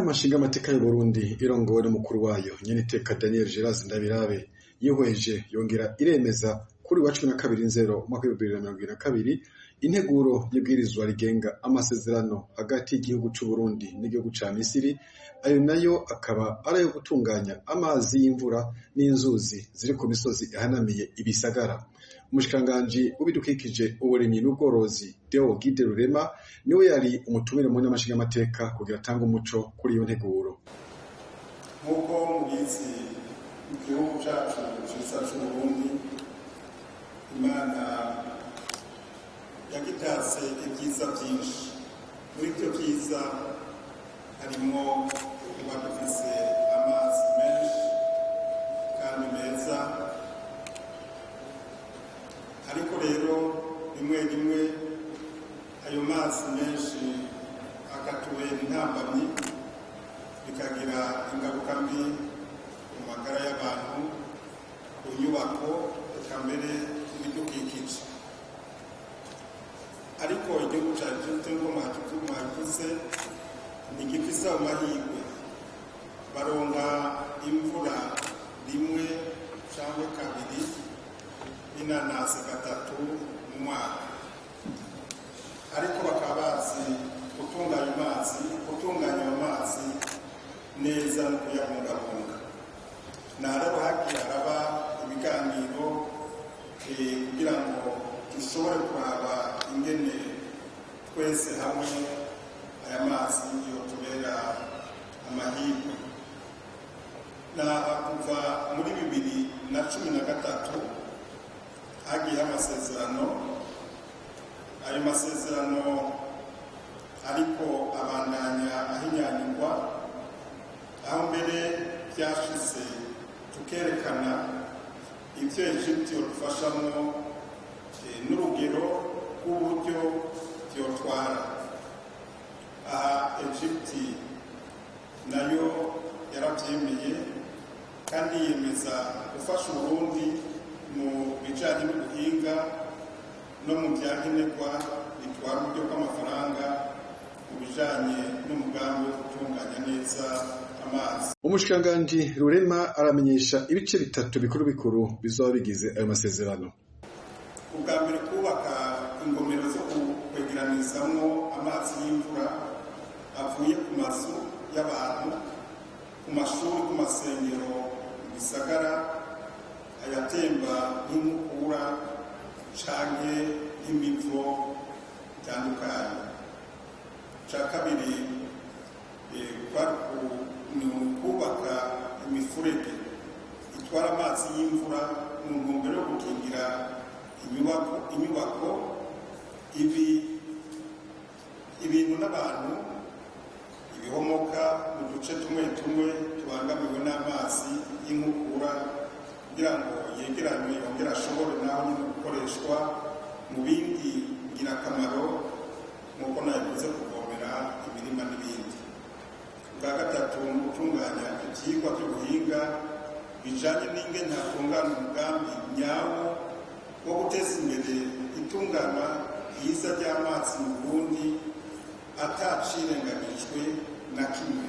Inama nshingamateka y'Uburundi irongowe n'umukuru wayo nyeniteka Daniel Gerard Ndabirabe yihweje yongera iremeza kuri wa 12 Nzero umwaka w'2022 integuro y'ibwirizwa rigenga amasezerano hagati y'igihugu c'Uburundi n'igihugu ca Misiri, ayo nayo akaba ari ayo gutunganya amazi y'imvura n'inzuzi ziri ku misozi ihanamiye ibisagara. Umushikiranganji w'ibidukikije, uburimyi n'ubworozi, Deo Guide Rurema, niwe yari umutumire mu nama nshingamateka kugira atange umuco kuri iyo nteguro. Nk'uko mubizi, mu gihugu cyacu cyiza c'Uburundi, Imana yagitatse ibyiza byinshi. Muri ibyo byiza harimo kuba dufise amazi menshi kandi meza. Ariko rero rimwe rimwe ayo mazi menshi akatubera intambamyi, bikagira ingaruka mbi ku magara y'abantu, ku nyubako, eka mbere n'ibidukikije. Ariko igihugu cya Egypte, ngo mwabivuze, ntigifise ayo mahirwe. Baronka imvura rimwe cyangwa kabiri, n'inanasi gatatu mu mwaka, ariko bakaba bazi gutunganya ayo mazi neza no kuyabungabunga. Narero hagiye haraba ibiganiro kugira ngo dushobore kuraba ingene twese hamwe aya mazi yotubera amahirwe. Naha kuva muri 2013 hagiyeho amasezerano. Ayo masezerano ariko abandanya ahinyanyurwa, aho mbere byashize tukerekana ibyo Egypte yodufashamwo n'urugero rw'uburyo byotwara. Aha Egypte nayo yarabyemeye kandi yiyemeza gufasha Uburundi mu bijanye n'ubuhinga no mu bya nkenerwa bitwara uburyo bw'amafaranga mu bijanye n'umugambi wo gutunganya neza amazi. Umushikiranganji Rurema aramenyesha ibice bitatu bikuru bikuru bizoba bigize ayo masezerano. Ubwa mbere, kubaka ingomero zo kwegeranizamwo amazi y'imvura avuye ku mazu y'abantu, ku mashuri, ku masengero mu bisagara, ayatemba nk'inkukura canke nk'imivo itandukanye. Ica kabiri kwari ni ukubaka imifurege itwara amazi y'imvura mu ntumbero yo gukingira inyubako, ibi ibintu n'abantu, ibihomoka mu duce tumwe tumwe tubangamiwe n'amazi y'inkukura, kugira ngo yegeranywe yongere ashobore naho nyine gukoreshwa mu bindi ngirakamaro, nk'uko nabivuze, kuvomera imirima n'ibindi. Ubwa gatatu ni ugutunganya ibyigwa by'ubuhinga bijanye n'ingene hatungana umugambi nyawo wo guteza imbere itunganywa ryiza ry'amazi mu Burundi, atacirengagijwe na kimwe.